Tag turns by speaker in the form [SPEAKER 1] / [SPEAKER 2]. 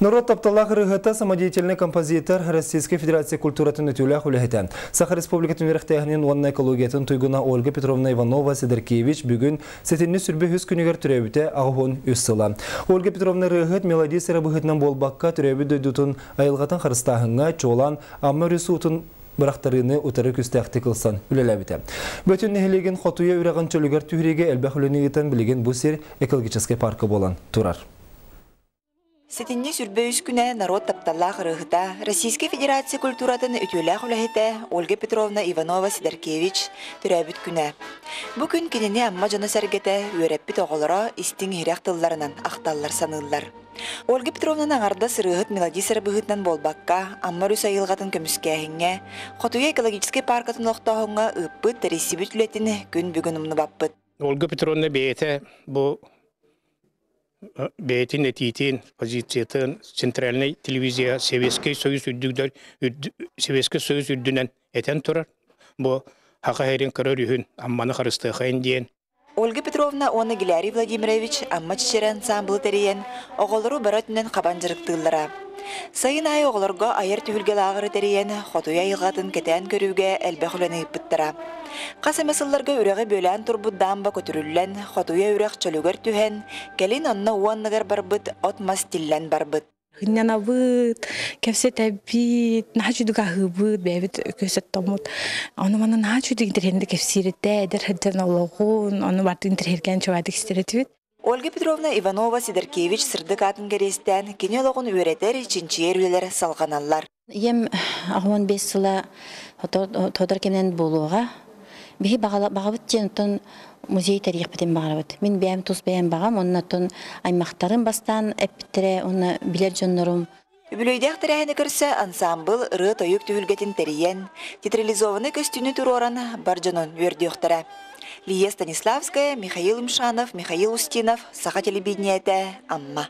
[SPEAKER 1] Норуот тапталлаах ырыаһыта, самодеятельный композитор, Российскай Федерация культуратын үтүөлээх үлэһитэ, Саха Республикатын үөрэхтээһинин уонна экологиятын туйгуна Ольга Петровна Иванова Сидоркевич бүгүн сэтинньи 23 күнүгэр төрөөбүтэ 83 сыла. Ольга Петровна ырыаһыт, мелодист эрэ быһыытынан буолбакка, төрөөбүт дойдутун айылҕатын харыстааһыҥҥа, чуолаан Амма өрүс уутун бырахтарыыны утары күүстээхтик ылсан үлэлээбитэ. Бөтүн нэһилиэгин Хотуйа үрэҕин чөлүгэр түһэриигэ элбэх үлэни ыытан, билигин бу сир экологическай парка буолан турар.
[SPEAKER 2] Сэтинньи 23 күнэ норуот тапталлаах ырыаһыта, Российскай Федерация культуратын үтүөлээх үлэһитэ Ольга Петровна Иванова-Сидоркевич төрөөбүт күнэ. Бу күн кинини Амма дьоно-сэргэтэ, үөрэппит оҕолоро истиҥ-иһирэх тылларынан ахталлар-саныыллар. Ольга Петровнаны аҥардас ырыаһыт мелодист эрэ быһыытынан буолбакка, Амма өрүс айылҕатын көмүскээһиҥҥэ, Хотуйа экологическай пааркатын олохтооһуҥҥа ыыппыт, тэрийсибит үлэтин күн бүгүн умнубаппыт.
[SPEAKER 3] Ольга Петровна бэйэтэ бу бэйэтин этиитин, позициятын центральнай телевизия Советский Союз үрдүгэр Советский Союз үрдүнэн этэн турар. Бу Хаха сирин көрөр үһүн Амманы харыстыахайын диэн.
[SPEAKER 2] Ольга Петровна уонна Гилярий Владимирович Амма чэчирэ ансаамбылы тэрийэн, оҕолору бары өттүнэн хабан дьарыктыыллара. Сайын аайы оҕолорго айар түһүлгэ лааҕыры тэрийэн, Хотуйа айылҕатын кэтээн көрүүгэ элбэх үлэни ыыппыттара. Хас эмэ сылларга үрэҕи бүөлээн турбут даамба көтүрүллэн, Хотуйа үрэх чөлүгэр түһэн, кэлин онно уонныгар барбыт от-мас тиллэн барбыт.
[SPEAKER 4] Ынньанабыт, кэпсэтэбит, наһаа үчүгэй аһыыбыт, бэйэбит көсөттоммут. Ону манна наһаа үчүгэй интэриэһинэй кэпсииритэ, эдэр сылдьан олоҕун, ону барытын интэриэһиргээн чугаһатык истэр этибит.
[SPEAKER 2] Ольга Петровна Иванова Сидоркевич сырдык аатын кэриэстээн, кини олоҕун үөрэтэр, чинчийэр үлэлэр салҕаналлар.
[SPEAKER 5] Ийэм 15 сыла тодор кэминэн буолуоҕа. Биһи баҕабыт диэн оттон музей тэрийиэхпитин баҕарабыт. Мин бэйэм тус бэйэм баҕам, уонна оттон аймахтарым бастаан эппиттэрэ уонна билэр дьоннорум.
[SPEAKER 2] Үбүлүөйдээх тэрээһини көрсө ансаамбыл ырыа-тойук түһүлгэтин тэрийэн, театрализованнай көстүүнү туруоран бар дьонун үөрдүөхтэрэ. Лия Станиславская, Михаил Юмшанов, Михаил Устинов, Саха телевидениетэ, Амма.